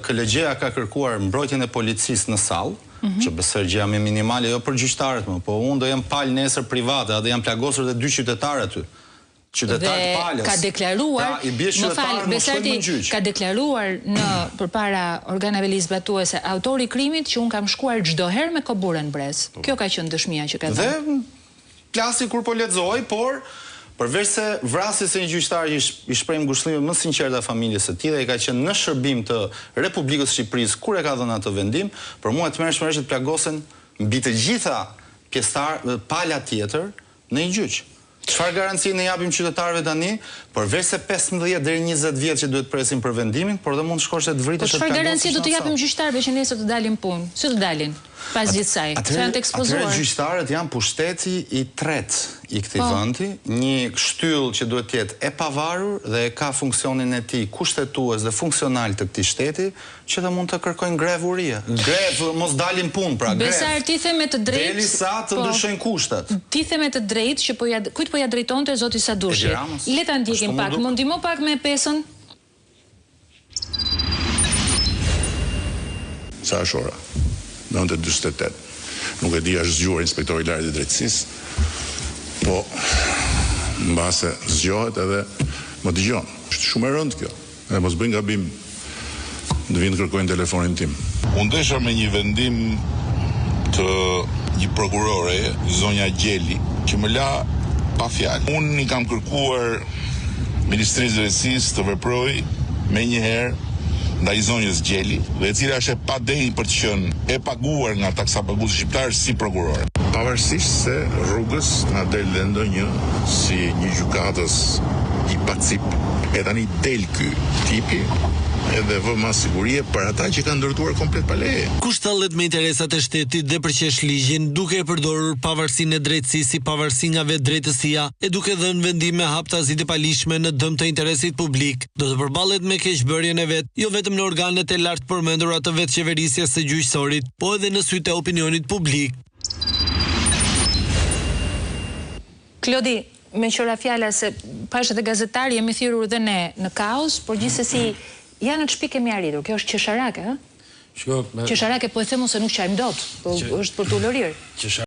KLGJ-ja ka kërkuar mbrojtjen e policisë në sallë, që besoj gjëja më minimale jo për gjyqtarët më, po unë do jem palë nesër private, a do janë plagosur dhe dy qytetarë aty. Qytetarë të palës. Dhe ka deklaruar, pra, i bie më fal, qytetarët mos shkojnë Besarti më në gjyq. ka deklaruar në përpara organeve ligjzbatuese autori i krimit që unë kam shkuar çdo herë me kobure në brez. Kjo ka qenë dëshmia që ka Dhe dhënë. plasi kur po lexohej, por përveç se vrasjes së një gjyqtari që i shprehim ngushëllimet më të sinqerta familjes së tij dhe ai ka qenë në shërbim të Republikës së Shqipërisë kur e ka dhënë atë vendim, për mua e tmerrshme është që të plagosen mbi të gjitha pjesëtar pala tjetër në një gjyq. Çfarë garancie ne japim qytetarëve tani, përveç se 15 deri 20 vjet që duhet presin për vendimin, por dhe mund të shkosh e të Po vritesh e të çfarë garancie plagosësh do në të atë japim sallë. gjyqtarëve që nesër të dalin punë? Si të dalin pas gjithë saj? Se Atëherë, janë të atëherë ekspozuar. gjyqtarët janë pushteti i tretë i këtij Po. vendi, një shtyllë që duhet të jetë e pavarur dhe e ka funksionin e tij kushtetues dhe funksional të këtij shteti, që dhe mund të kërkojnë grevë urie. Grevë, mos dalin punë, pra, grevë. Besar, ti the me të drejtë, Derisa të po. ndryshojnë kushtet. Ti the me të drejtë që po ja kujt po ja drejtonte zoti Sadushi. Edi Ramës. Le ta ndjekim Ashtu m'u pak. duk. Më ndihmo pak me pesën. Sa është ora? 9:48. Nuk e di a është zgjuar inspektori i lartë i drejtësisë, po mbase zgjohet edhe më dëgjon. Është shumë e rëndë kjo. Edhe mos bëjnë gabim të vinë të kërkojnë telefonin tim. U ndesha me një vendim të një prokuroreje, zonja Gjeli, që më la pa fjalë. Unë i kam kërkuar Ministrisë së Drejtësisë të veprojë menjëherë ndaj zonjës Gjeli, dhe e cila është e padenjë për të qenë e paguar nga taksapaguesi shqiptar si prokurore. Pavarësisht se rrugës na del dhe ndonjë si një gjykatës i pacip, e tani del ky tipi edhe vë masë sigurie për ata që kanë ndërtuar komplet pa leje. Kush tallet me interesat e shtetit dhe përqesh ligjin, duke e përdorur pavarësinë e drejtësisë si pavarësi nga vetë drejtësia e duke dhënë vendime haptazi të paligjshme në dëm të interesit publik, do të përballet me keqbërjen e vet, jo vetëm në organet e lartë përmendura të vetëqeverisjes së gjyqësorit, po edhe në sytë e opinionit publik. Klodi, me qëra fjala se pash edhe gazetari jemi thirrur dhe ne në kaos, por gjithsesi ja në ç'pikë kemi arritur. Kjo është qesharake, ë? Shiko, me Qesharake po e them unë se nuk qajm dot, po Që- është për t'u lërirë. qesharake.